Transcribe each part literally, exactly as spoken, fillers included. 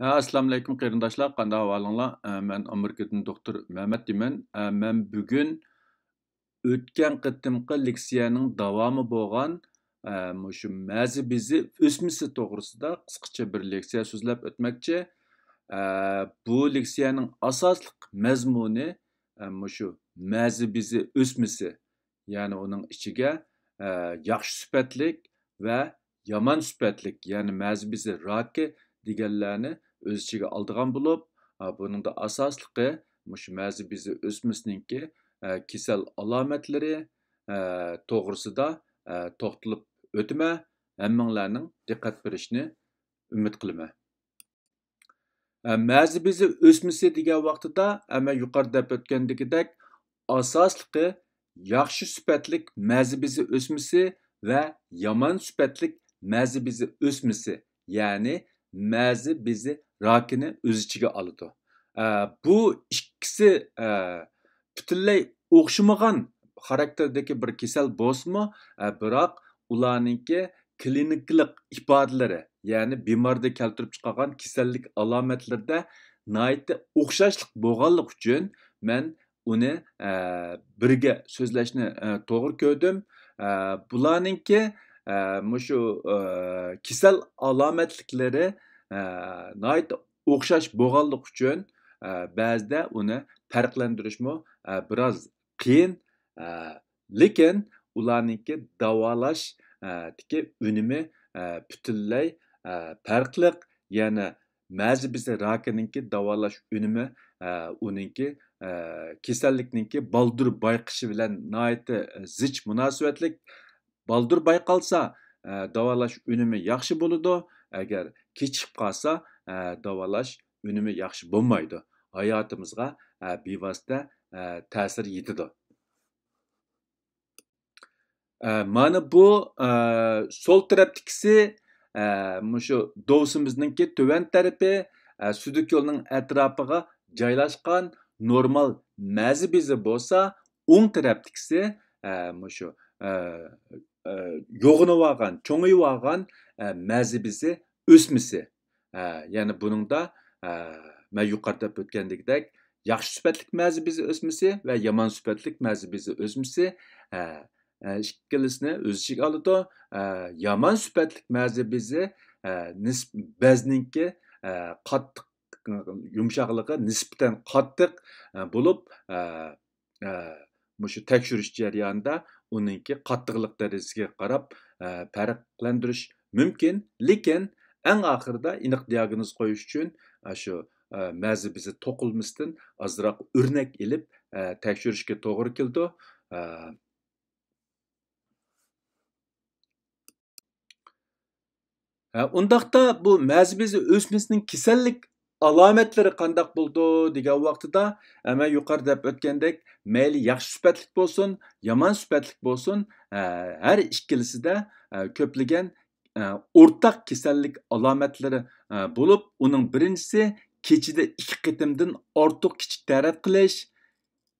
ھە، ئەسسالامۇئەلەيكۇم قېرىنداشلار، قانداق ئەھۋالىڭلار؟ ئە، مەن ئامېرىكىدىن دوختۇر مەمەت دېمەن. ئە، مەن بۈگۈن ئۆتكەن قېتىمقى لېكسىيەنىڭ داۋامى بولغان، ئە، مۇشۇ مەزى بېزى ئۆسمىسى توغرىسىدا قىسقىچە بىر لېكسىيە سۆزلەپ ئۆتمەكچى. ئە، بۇ لېكسىيەنىڭ ئاساسلىق مەزمۇنى، ئە، مۇشۇ مەزى بېزى ئۆسمىسى، يەنى ئۇنىڭ ئىچىگە، ئە، ياخشى سۈپەتلىك ۋە يامان سۈپەتلىك، يەنى مەزى بېزى راكى دېگەنلەرنى ئۆز ئىچىگە ئالىدىغان بولۇپ، ئە، بۇنىڭدا ئاساسلىقى مۇشۇ مەزى بېزى ئۆسمىسىنىڭكى، ئە، كېسەل ئالامەتلىرى، ئە، توغرىسىدا، ئە، توختىلىپ ئۆتىمەن. ھەممىڭلارنىڭ دىققەت بېرىشىنى ئۈمىد قىلىمەن. ئە، مەزى بېزى ئۆسمىسى دېگەن ۋاقتىدا، ئە، مەن يۇقىرىدا دەپ ئۆتكەندىكىدەك، ئاساسلىقى ياخشى سۈپەتلىك مەزى بېزى ئۆسمىسى ۋە يامان سۈپەتلىك مەزى بېزى ئۆسمىسى، يەنى مەزى بېزى راكىنى ئۆز ئىچىگە ئالىدۇ. ئە، بۇ ئىككىسى، ئە، پۈتۈنلەي ئوخشىمىغان خاراكتېردىكى بىر كېسەل بولسىمۇ، ئە، بىراق ئۇلارنىڭكى كلىنىكىلىق ئىپادىلىرى، يەنى بىماردا كەلتۈرۈپ چىقارغان كېسەللىك ئالامەتلىرىدە ناھايىتى ئوخشاشلىق بولغانلىقى ئۈچۈن مەن ئۇنى، ئە، بىرگە سۆزلەشنى، ئە، توغرا كۆردۈم. ئە، بۇلارنىڭكى، ئە، مۇشۇ، ئە، كېسەل ئالامەتلىكلىرى، ئە، ناھايىتى ئوخشاش بولغانلىقى ئۈچۈن، ئە، بەزىدە ئۇنى پەرقلەندۈرۈشمۇ، ئە، بىراز قىيىن. ئە، لېكىن ئۇلارنىڭكى داۋالاش، ئە، تىكى ئۈنۈمى، ئە، پۈتۈنلەي، ئە، پەرقلىق. يەنى مەزى بېزى راكىنىڭكى داۋالاش ئۈنۈمى، ئە، ئۇنىڭكى، ئە، كېسەللىكنىڭكى بالدۇر بايقىشى بىلەن ناھايىتى زىچ مۇناسىۋەتلىك. بالدۇر بايقالسا، ئە، داۋالاش ئۈنۈمى ياخشى بولىدۇ. ئەگەر كېچىكىپ قالسا، ئە، داۋالاش ئۈنۈمى ياخشى بولمايدۇ. ھاياتىمىزغا، ئە، بىۋاسىتە، ئە، تەسىر يېتىدۇ. ئە، مانا بۇ، ئە، سول تەرەپتىكىسى، ئە، مۇشۇ دوۋسىمىزنىڭكى تۆۋەن تەرىپى، ئە، سۈدۈك يولىنىڭ ئەتراپىغا جايلاشقان نورمال مەزى بېزى بولسا، ئوڭ تەرەپتىكىسى، ئە، مۇشۇ، ئە، ئە، يوغىنىۋالغان، چوڭىيىۋالغان، ئە، مەزى بېزى ئۆسمىسى. ئە، يەنى بۇنىڭدا، ئە، مەن يۇقىرىدا دەپ ئۆتكەندىكىدەك، ياخشى سۈپەتلىك مەزى بېزى ئۆسمىسى ۋە يامان سۈپەتلىك مەزى بېزى ئۆسمىسى، ئە، ئە، ئىككىلىسىنى ئۆز ئىچىگە ئالىدۇ. ئە، يامان سۈپەتلىك مەزى بېزى، ئە، نىس-، بەزنىڭكى، ئە، قاتتىق، يۇمشاقلىقى نىسبەتەن قاتتىق، ئە، بولۇپ، ئە، ئە، مۇشۇ تەكشۈرۈش جەريانىدا ئۇنىڭكى قاتتىقلىق دەرىجىسىگە قاراپ، ئە، پەرقلەندۈرۈش مۇمكىن. لېكىن ئەڭ ئاخىرىدا ئېنىق دىياگنوز قويۇش ئۈچۈن، ئە، شۇ، ئە، مەزى بېزى توقۇلمىسىدىن ئازراق ئۆرنەك ئېلىپ، ئە، تەكشۈرۈشكە توغرا كېلىدۇ. ئە، ھە، ئۇنداقتا بۇ مەزى بېزى ئۆسمىسىنىڭ كېسەللىك ئالامەتلىرى قانداق بولىدۇ دېگەن ۋاقتىدا، ھە، مەن يۇقىرىدا دەپ ئۆتكەندەك، مەيلى ياخشى سۈپەتلىك بولسۇن، يامان سۈپەتلىك بولسۇن، ھە، ھەر ئىككىلىسىدە، ھە، كۆپلىگەن، ھە، ئورتاق كېسەللىك ئالامەتلىرى، ھە، بولۇپ، ئۇنىڭ بىرىنچىسى كېچىدە ئىككى قېتىمدىن ئارتۇق كىچىك تەرەت قىلىش،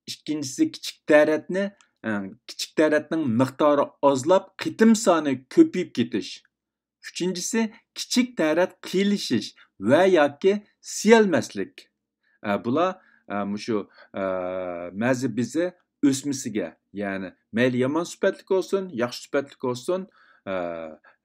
ئىككىنچىسى كىچىك تەرەتنى، ئە، كىچىك تەرەتنىڭ مىقدارى ئازلاپ، قېتىم سانى كۆپىيىپ كېتىش. ئۈچىنچىسى كىچىك تەرەت قىيىنلىشىش ۋە ياكى سىيەلمەسلىك. ئە، بۇلار، ئە، مۇشۇ، ئە، مەزى بېزى ئۆسمىسىگە، يەنى مەيلى يامان سۈپەتلىك بولسۇن، ياخشى سۈپەتلىك بولسۇن، ئە،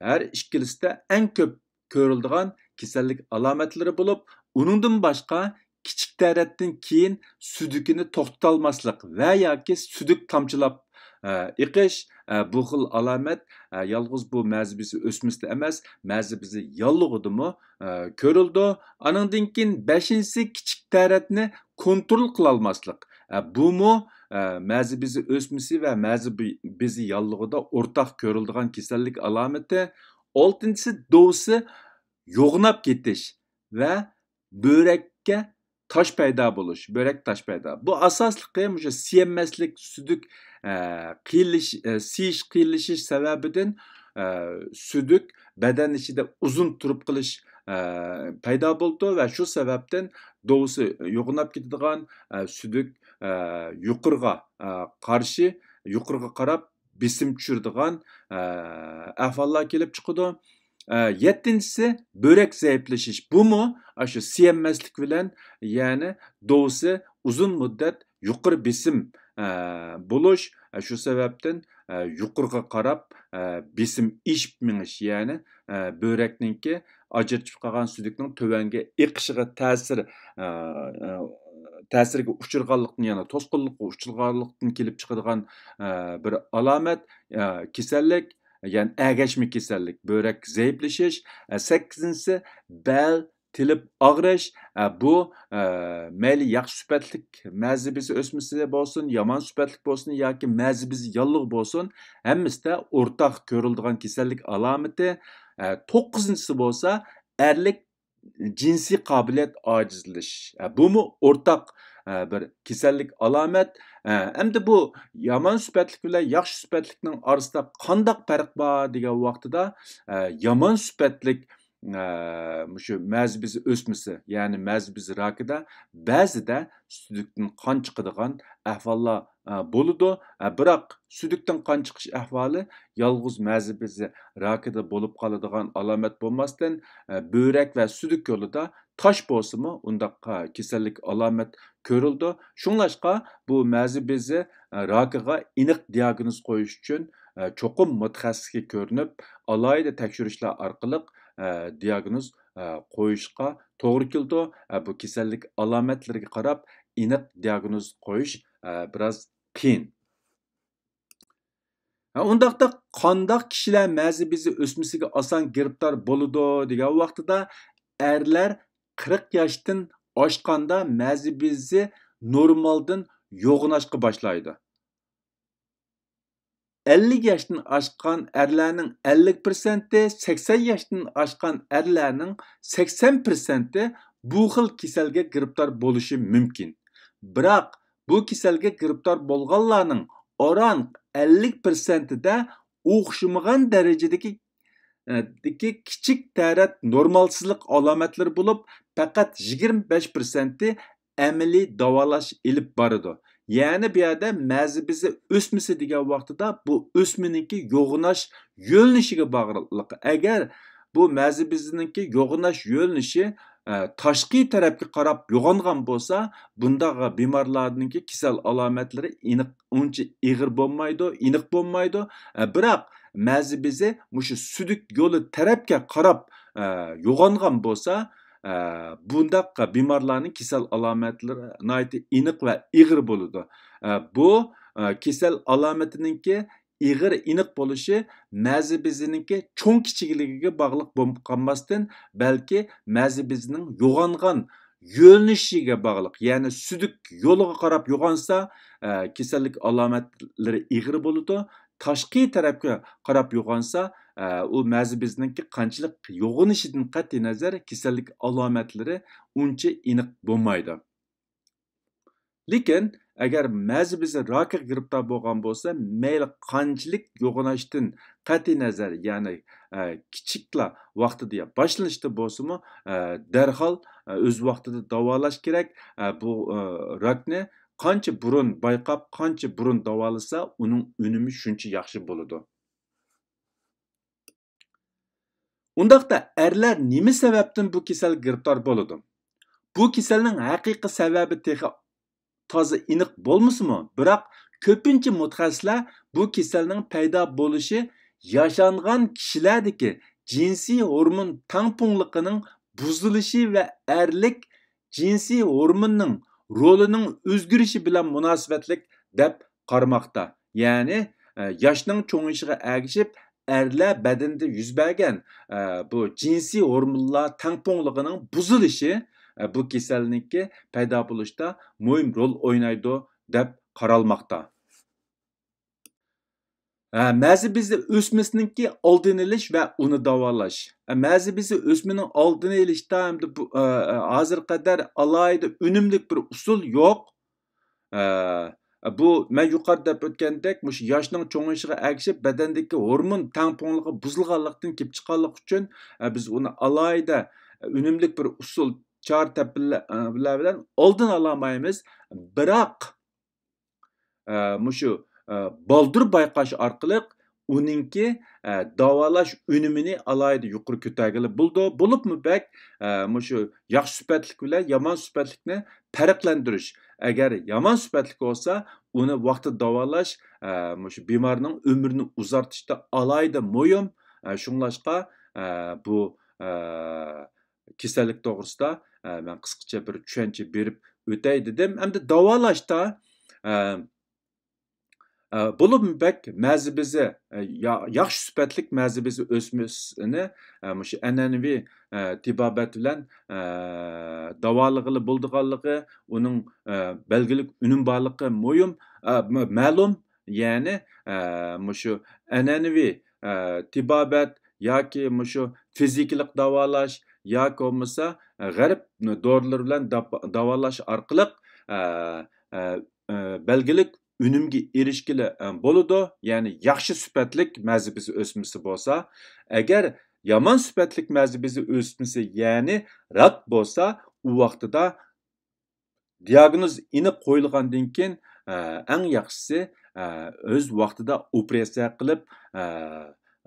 ھەر ئىككىلىسىدە ئەڭ كۆپ كۆرۈلىدىغان كېسەللىك ئالامەتلىرى بولۇپ، ئۇنىڭدىن باشقا كىچىك تەرەتتىن كېيىن سۈدۈكىنى توختىتالماسلىق ۋە ياكى سۈدۈك تامچىلاپ، ئە، ئېقىش، ئە، بۇ خىل ئالامەت، ئە، يالغۇز بۇ مەزى بېزى ئۆسمىسىدە ئەمەس، مەزى بېزى ياللۇغىدىمۇ، ئە، كۆرۈلىدۇ. ئانىڭدىن كېيىن بەشىنچىسى كىچىك تەرەتنى كونترول قىلالماسلىق. ئە، بۇمۇ، ئە، مەزى بېزى ئۆسمىسى ۋە مەزى بې-، بېزى ياللۇغىدا ئورتاق كۆرۈلىدىغان كېسەللىك ئالامىتى. ئالتىنچىسى دوۋسى يوغىناپ كېتىش ۋە بۆرەككە تاش پەيدا بولۇش، بۆرەك تاش پەيدا. بۇ ئاساسلىقى مۇشۇ سىيەلمەسلىك، سۈدۈك، ئە، قىيىنلىش-، ئە، سىيىش، قىيىنلىشىش سەۋەبىدىن، ئە، سۈدۈك بەدەن ئىچىدە ئۇزۇن تۇرۇپ قېلىش، ئە، پەيدا بولىدۇ ۋە شۇ سەۋەبتىن دوۋسى يوغىناپ كېتىدىغان، ئە، سۈدۈك، ئە، يۇقىرىغا، ئە، قارشى، يۇقىرىغا قاراپ بېسىم چۈشۈرىدىغان، ئە، ئەھۋاللار كېلىپ چىقىدۇ. ئە، يەتتىنچىسى، بۆرەك زەئىپلىشىش. بۇمۇ ئاشۇ سىيەنمەسلىك بىلەن، يەنى دوۋىسى ئۇزۇن مۇددەت يۇقىرى بېسىم، ئە، بولۇش، ئە، شۇ سەۋەبتىن، ئە، يۇقىرىغا قاراپ، ئە، بېسىم ئېشىپ مېڭىش، يەنى، ئە، بۆرەكنىڭكى ئاجرىتىپ قالغان سۈيدۈكنىڭ تۆۋەنگە ئېقىشىغا تەسىر، ئە، ئە، تەسىرگە ئۇچرىغانلىقتىن، يەنى توسقۇنلۇققا ئۇچرىغانلىقتىن كېلىپ چىقىدىغان، ئە، بىر ئالامەت، ئە، كېسەللىك، يەنى ئەگەشمە كېسەللىك، بۆرەك زەئىپلىشىش. ئە، سەككىزىنچىسى، بەل، تېلىپ ئاغرىش. ئە، بۇ، ئە، مەيلى ياخشى سۈپەتلىك مەزى بېزى ئۆسمىسى بولسۇن، يامان سۈپەتلىك بولسۇن ياكى مەزى بېزى ياللۇغى بولسۇن، ھەممىسىدە ئورتاق كۆرۈلىدىغان كېسەللىك ئالامىتى. ئە، توققۇزىنچىسى بولسا ئەرلىك جىنسىي قابىلىيەت ئاجىزلىشىش. ئە، بۇمۇ ئورتاق، ئە، بىر كېسەللىك ئالامەت. ئە، ئەمدى بۇ يامان سۈپەتلىك بىلەن ياخشى سۈپەتلىكنىڭ ئارىسىدا قانداق پەرق بار دېگەن ۋاقتىدا، ئە، يامان سۈپەتلىك، ئە، مۇشۇ مەزى بېزى ئۆسمىسى، يەنى مەزى بېزى راكىدا بەزىدە سۈيدۈكتىن قان چىقىدىغان ئەھۋاللار، ئە، بولىدۇ. ئە، بىراق سۈيدۈكتىن قان چىقىش ئەھۋالى يالغۇز مەزى بېزى راكىدا بولۇپ قالىدىغان ئالامەت بولماستىن، ئە، بۆرەك ۋە سۈيدۈك يولىدا تاش بولسىمۇ ئۇنداق، ئە، كېسەللىك ئالامەت كۆرۈلىدۇ. شۇڭلاشقا بۇ مەزى بېزى، ئە، راكىغا ئېنىق دىياگنوز قويۇش ئۈچۈن، ئە، چوقۇم مۇتەخەسسىسكە كۆرۈنۈپ، ئالاھىدە تەكشۈرۈشلەر ئارقىلىق، ئە، دىياگنوز، ئە، قويۇشقا توغرا كېلىدۇ. ئە، بۇ كېسەللىك ئالامەتلىرىگە قاراپ ئېنىق دىياگنوز قويۇش، ئە، بىراز قىيىن. ھە، ئۇنداقتا قانداق كىشىلەر مەزى بېزى ئۆسمىسىگە ئاسان گىرىپتار بولىدۇ دېگەن ۋاقتىدا، ئەرلەر قىرىق ياشتىن ئاشقاندا مەزى بېزى نورمالدىن يوغىناشقا باشلايدۇ. ئەللىك ياشتىن ئاشقان ئەرلەرنىڭ ئەللىك پىرسەنتى، سەكسەن ياشتىن ئاشقان ئەرلەرنىڭ سەكسەن پىرسەنتى بۇ خىل كېسەلگە گىرىپتار بولۇشى مۇمكىن. بىراق، بۇ كېسەلگە گىرىپتار بولغانلارنىڭ ئوران ئەللىك پىرسەنتىدە ئوخشىمىغان دەرىجىدىكى، ئە، دىكى كىچىك تەرەت نورمالسىزلىق ئالامەتلىرى بولۇپ، پەقەت يىگىرمە بەش پىرسەنتى ئەمەلىي داۋالاش ئېلىپ بارىدۇ. يەنى بۇ يەردە مەزى بېزى ئۆسمىسى دېگەن ۋاقتىدا بۇ ئۆسمىنىڭكى يوغىناش يۆنىلىشىگە باغلىق. ئەگەر بۇ مەزى بېزىنىڭكى يوغىناش يۆنىلىشى، ئە، تاشقى تەرەپكە قاراپ يوغانغان بولسا، بۇنداق بىمارلارنىڭكى كېسەل ئالامەتلىرى ئېنىق، ئۇنچە ئېغىر بولمايدۇ، ئېنىق بولمايدۇ. ئە، بىراق مەزى بېزى مۇشۇ سۈيدۈك يولى تەرەپكە قاراپ، ئە، يوغانغان بولسا، ئە، بۇنداق بىمارلارنىڭ كېسەل ئالامەتلىرى ناھايىتى ئېنىق ۋە ئېغىر بولىدۇ. ئە، بۇ، ئە، كېسەل ئالامىتىنىڭكى ئېغىر ئېنىق بولۇشى مەزى بېزىنىڭكى چوڭ كىچىكلىكىگە باغلىق بولۇپ قالماستىن، بەلكى مەزى بېزىنىڭ يوغانغان يۆنىلىشىگە باغلىق. يەنى سۈيدۈك يولىغا قاراپ يوغانسا، ئە، كېسەللىك ئالامەتلىرى ئېغىر بولىدۇ. تاشقى تەرەپكە قاراپ يوغانسا، ئە، ئۇ مەزى بېزىنىڭكى قانچىلىك يوغىنىشىدىن قەتئىينەزەر، كېسەللىك ئالامەتلىرى ئۇنچە ئېنىق بولمايدۇ. لېكىن، ئەگەر مەزى بېزى راكىغا گىرىپتار بولغان بولسا، مەيلى قانچىلىك يوغىناشتىن قەتئىينەزەر، يەنى، ئە، كىچىكلا ۋاقتىدا يا باشلىنىشتا بولسىمۇ، ئە، دەرھال، ئە، ئۆز ۋاقتىدا داۋالاش كېرەك. ئە، بۇ، ئە، راكنى قانچە بۇرۇن بايقاپ، قانچە بۇرۇن داۋالىسا، ئۇنىڭ ئۈنۈمى شۇنچە ياخشى بولىدۇ. ئۇنداقتا ئەرلەر نېمە سەۋەبتىن بۇ كېسەلگە گىرىپتار بولىدۇ؟ بۇ كېسەلنىڭ ھەقىقىي سەۋەبى تېخى تازا ئېنىق بولمىسىمۇ، بىراق كۆپىنچە مۇتەخەسسىسلەر بۇ كېسەلنىڭ پەيدا بولۇشى ياشانغان كىشىلەردىكى جىنسىي ھورمون تەڭپۇڭلۇقىنىڭ بۇزۇلۇشى ۋە ئەرلىك جىنسىي ھورموننىڭ رولىنىڭ ئۆزگىرىشى بىلەن مۇناسىۋەتلىك دەپ قارىماقتا. يەنى، ئە، ياشنىڭ چوڭىيىشىغا ئەگىشىپ، ئەرلەر بەدىنىدە يۈز بەرگەن، ئە، بۇ جىنسىي ھورمونلار تەڭپۇڭلۇقىنىڭ بۇزۇلۇشى، ئە، بۇ كېسەلنىڭكى پەيدا بولۇشتا مۇھىم رول ئوينايدۇ دەپ قارالماقتا. ھە، مەزى بېزى ئۆسمىسىنىڭكى ئالدىنى ئېلىش ۋە ئۇنى داۋالاش. ھە، مەزى بېزى ئۆسمىنىڭ ئالدىنى ئېلىشتا ئەمدى بۇ، ئە، ئە، ھازىرغا قەدەر ئالاھىدە ئۈنۈملۈك بىر ئۇسۇل يوق. ئە، بۇ مەن يۇقىرىدا دەپ ئۆتكەندەك، مۇشۇ ياشنىڭ چوڭىيىشىغا ئەگىشىپ، بەدەندىكى ھورمون تەڭپۇڭلۇقى بۇزۇلغانلىقتىن كېلىپ چىققانلىقى ئۈچۈن، ئە، بىز ئۇنى ئالاھىدە ئۈنۈملۈك بىر ئۇسۇل، چارە تەدبىرلەر، ئە، بىلەن ئالدىنى ئالالمايمىز. بىراق، ئە، مۇشۇ، ئە، بالدۇر بايقاش ئارقىلىق ئۇنىڭكى، ئە، داۋالاش ئۈنۈمىنى ئالاھىدە يۇقىرى كۆتەرگىلى بولىدۇ. بولۇپمۇ بەك، ئە، مۇشۇ ياخشى سۈپەتلىك بىلەن يامان سۈپەتلىكنى پەرقلەندۈرۈش. ئەگەر يامان سۈپەتلىك بولسا، ئۇنى ۋاقتىدا داۋالاش، ئە، مۇشۇ بىمارنىڭ ئۆمرىنى ئۇزارتىشتا ئالاھىدە مۇھىم. ئە، شۇڭلاشقا، ئە، بۇ، ئە، كېسەللىك توغرىسىدا، ئە، مەن قىسقىچە بىر چۈشەنچە بېرىپ ئۆتەي دېدىم. ئەمدى داۋالاشتا، ئە، ئە، بولۇپمۇ بەك مەزى بېزى، ئە، يا-، ياخشى سۈپەتلىك مەزى بېزى ئۆسمىسىنى، ئە، مۇشۇ ئەنئەنىۋى، ئە، تېبابەت بىلەن، ئە، داۋالىغىلى بولىدىغانلىقى، ئۇنىڭ، ئە، بەلگىلىك ئۈنۈم بارلىقى مۇھىم، ئە، م-، مەلۇم. يەنى، ئە، مۇشۇ ئەنئەنىۋى، ئە، تېبابەت ياكى مۇشۇ فىزىكىلىق داۋالاش ياكى بولمىسا، ئە، غەرب دورىلىرى بىلەن داپ-، داۋالاش ئارقىلىق، ئە، ئە، ئە، بەلگىلىك ئۈنۈمگە ئېرىشكىلى، ئە، بولىدۇ. يەنى ياخشى سۈپەتلىك مەزى بېزى ئۆسمىسى بولسا، ئەگەر يامان سۈپەتلىك مەزى بېزى ئۆسمىسى، يەنى راك بولسا، ئۇ ۋاقتىدا دىئاگنوز ئېنىق قويۇلغاندىن كېيىن، ئە، ئەڭ ياخشىسى، ئە، ئۆز ۋاقتىدا ئوپېراتسىيە قىلىپ، ئە،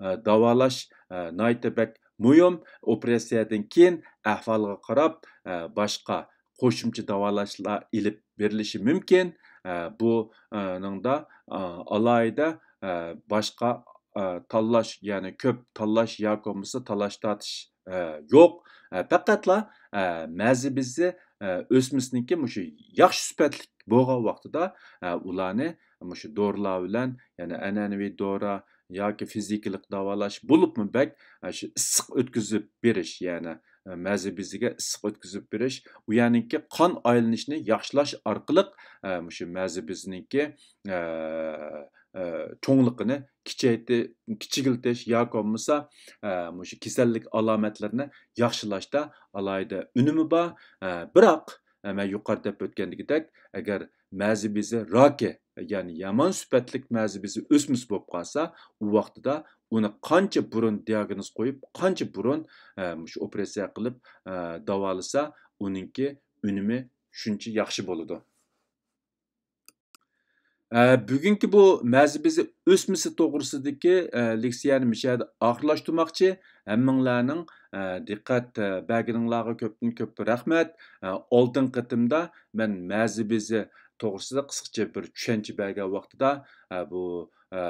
ئە، داۋالاش، ئە، ناھايىتى بەك مۇھىم. ئوپېراتسىيەدىن كېيىن ئەھۋالغا قاراپ، ئە، باشقا قوشۇمچە داۋالاشلار ئېلىپ بېرىلىشى مۇمكىن. ئە، بۇ، ئە، نىڭدا، ئە، ئالاھىدە، ئە، باشقا، ئە، تاللاش، يەنى كۆپ تاللاش ياكى بولمىسا تالاش تارتىش، ئە، يوق. ئە، پەقەتلا، ئە، مەزى بېزى، ئە، ئۆسمىسىنىڭكى مۇشۇ ياخشى سۈپەتلىك بولغان ۋاقتىدا، ئە، ئۇلارنى مۇشۇ دورىلار بىلەن، يەنى ئەنئەنىۋى دورا ياكى فىزىكىلىق داۋالاش بولۇپمۇ بەك، ئە، شۇ ئىسسىق ئۆتكۈزۈپ بېرىش، يەنى، ئە، مەزى بېزىگە ئىسسىق ئۆتكۈزۈپ بېرىش، ئۇ يەرنىڭكى قان ئايلىنىشىنى ياخشىلاش ئارقىلىق، ئە، مۇشۇ مەزى بېزىنىڭكى، ئە، ئە، چوڭلۇقىنى كىچەيتى-، كىچىكلىتىش ياكى بولمىسا، ئە، مۇشۇ كېسەللىك ئالامەتلىرىنى ياخشىلاشتا ئالاھىدە ئۈنۈمى بار. ئە، بىراق، ئە، مەن يۇقىرىدا دەپ ئۆتكەندىكىدەك، ئەگەر مەزى بېزى راكى، يەنى يامان سۈپەتلىك مەزى بېزى ئۆسمىسى بولۇپ قالسا، ئۇ ۋاقتىدا ئۇنى قانچە بۇرۇن دىئاگنوز قويۇپ، قانچە بۇرۇن، ئە، مۇشۇ ئوپېراتسىيە قىلىپ، ئە، داۋالىسا، ئۇنىڭكى ئۈنۈمى شۇنچە ياخشى بولىدۇ. ئە، بۈگۈنكى بۇ مەزى بېزى ئۆسمىسى توغرىسىدىكى، ئە، لېكسىيەنى مۇشۇ يەردە ئاخىرلاشتۇرماقچى. ھەممىڭلارنىڭ، ئە، دىققەت، ئە، بەرگىنىڭلارغا كۆپتىن كۆپ رەھمەت. ئە، ئالدىنقى قېتىمدا مەن مەزى بېزى توغرىسىدا قىسقىچە بىر چۈشەنچە بەرگەن ۋاقتىدا، ئە، بۇ، ئە،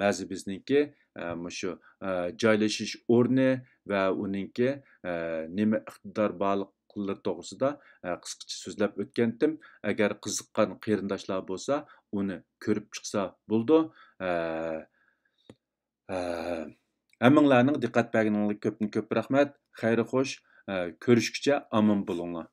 مەزى بېزىنىڭكى، ئە، مۇشۇ، ئە، جايلىشىش ئورنى ۋە ئۇنىڭكى، ئە، نېمە ئىقتىدار بارلىق قۇللىرى توغرىسىدا، ئە، قىسقىچە سۆزلەپ ئۆتكەنتىم. ئەگەر قىزىققان قېرىنداشلار بولسا، ئۇنى كۆرۈپ چىقسا بولىدۇ. ئە، ئە، ھەممىڭلارنىڭ دىققەت بەرگىنىڭلارغا كۆپتىن كۆپ رەھمەت. خەير خوش، ئە، كۆرۈشكىچە ئامان بولۇڭلار.